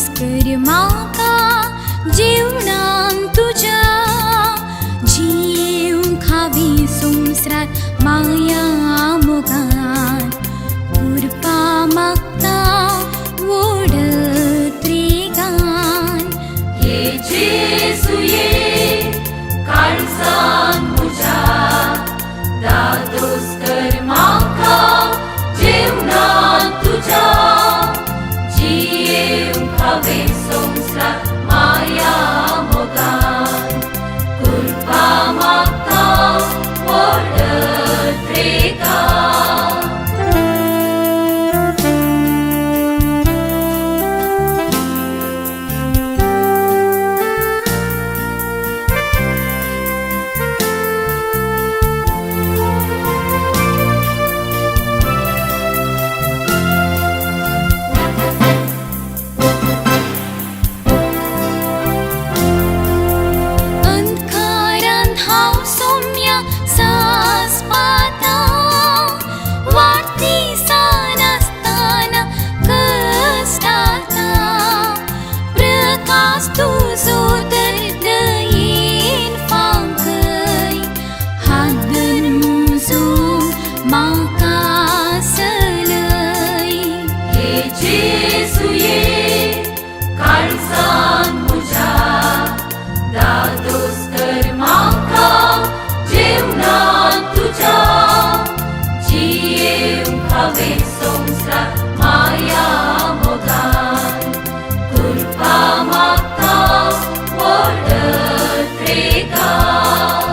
दादोस कर म्हाका जेवणान तुज्या जियेवंक हांवें संवसार माया मोगान कृपा मागता व्हड त्रेगान. ये जेजू ये काळजान म्हज्या, दादोस कर म्हाका जेवणान तुज्या, जियेवंक हांवें संवसार माया मोगान कृपा मागता व्हड त्रेगान. अंधकारांत हांव सोम्या सासपाता, वाट दिसनासतना कश्टाता, प्रकाश तुजो तर दयेन फांकय, हात धर म्हजो म्हाका सलय. ये जेजू ये काळजान म्हज्या, दादोस कर म्हाका जेवणान तुज्या, जियेवंक हांवें संवसार माया मोगान कृपा मागता व्हड त्रेगान.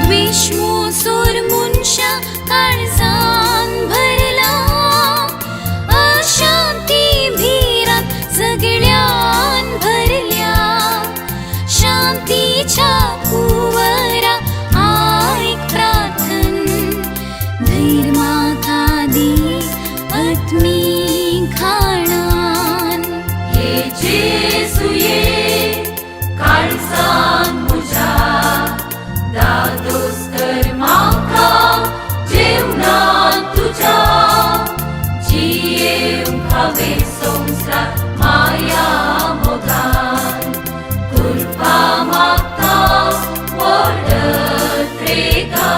द्वेषमोसोर मनशा काळजान भरला, अशांती भिरांत सगळ्यान भरल्या, शांतीच्या कुंवरा आयक प्रार्थन, धैर्य म्हाका दी आत्मीक खाणान. ये जेजू ये काळजान म्हज्या, दादोस कर म्हाका जेवणान तुज्या, जियेवंक हांवें संवसार माया मोगान कृपा मागता व्हड त्रेगान.